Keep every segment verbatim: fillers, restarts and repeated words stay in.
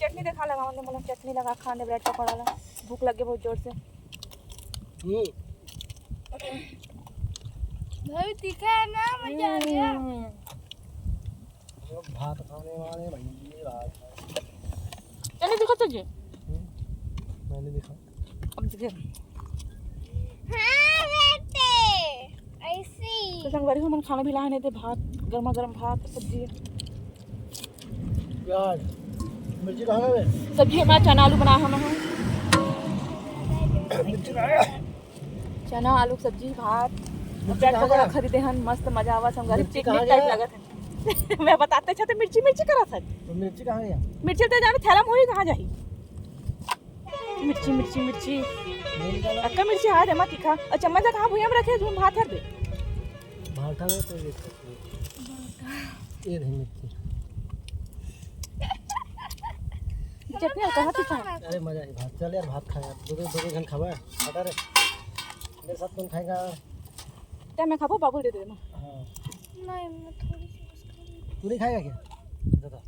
चटनी देखा, लगा दे मोला, चटनी लगा खाने ब्रेड पकौड़ा ला। भूख लग गई बहुत जोर से। हम्म। भाई तीखा है ना, मजा आ गया। हम्म। भात खाने वाले भाई, ये बात है। चटनी दिखा तुझे। हम्म, मैंने देखा। अब देखे। हाँ बेटे, ऐसी। तो संगवारी हो, हमन खाना भी लाने थे, भात, गर्मा गर्म भात, सब्जी। प्याज, मिर्ची कहाँ गए? सब्जी हमारा चना आलू बना हम हैं। मिर्ची कहाँ गए? चना आलू सब्जी, भात, मिर्ची ब्रेड कहाँ पकौड़ा गया? खरीदे हन, मस्त मजा आवा संगवारी, मिर्ची पिकनिक कहाँ टाइप गया? लगत है। मैं बताते छे तो मिर्ची मिर्ची करा सर। तो मिर्ची कहाँ गया? मिर्ची तो जाने थैला मोरी कहाँ जाही। मिर्ची, मिर्ची, मिर्ची। नहीं निकाला। अक्का मिर्ची हाथ है, मत तीखा। और चम्मच कहाँ भुइयां में रखे, जो भात हर दे। भाटा में कोई दिक्कत नहीं। ये रही मिर्ची। चटनी हल्का हाथ तीखा है। अरे मजा आई भात। चल यार भात खा यार। दो दो दो दो घन खावा है। हटा रे। मेरे साथ कौन खाएगा? क्या मैं खाबो? बाबू दे दे ना। हाँ। नहीं, मैं थोड़ी सी बस खाऊंगी। तू नहीं खाएगा क्या? दादा।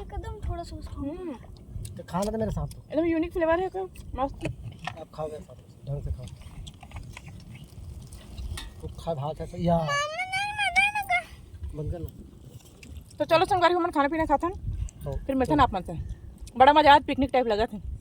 एकदम थोड़ा सा बस खाऊंगी। हम्म। तो खाना तो मेरे साथ तो। एकदम यूनिक फ्लेवर है का, मस्त। आप खाओ मेरे साथ, ढंग से खाओ। तो खा भात है या। बंद कर ना। तो चलो संगवारी, हमन खाना पीना खाथन, हाँ। फिर मिलथन आप मन से। बड़ा मजा आत, पिकनिक टाइप लगत है।